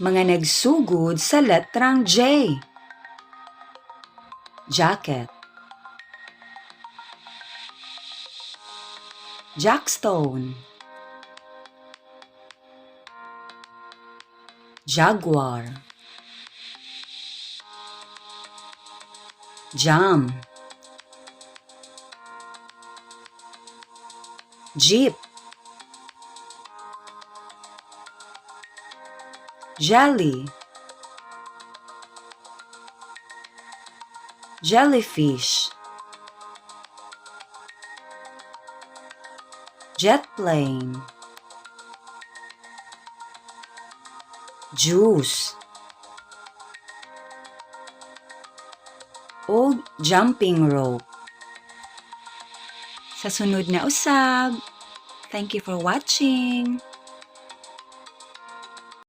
Mga nagsugod sa letrang J. Jacket. Jackstone. Jaguar. Jam. Jeep. Jelly. Jellyfish. Jet plane. Juice. Ug jumping rope. Sa sunod na usab. Thank you for watching.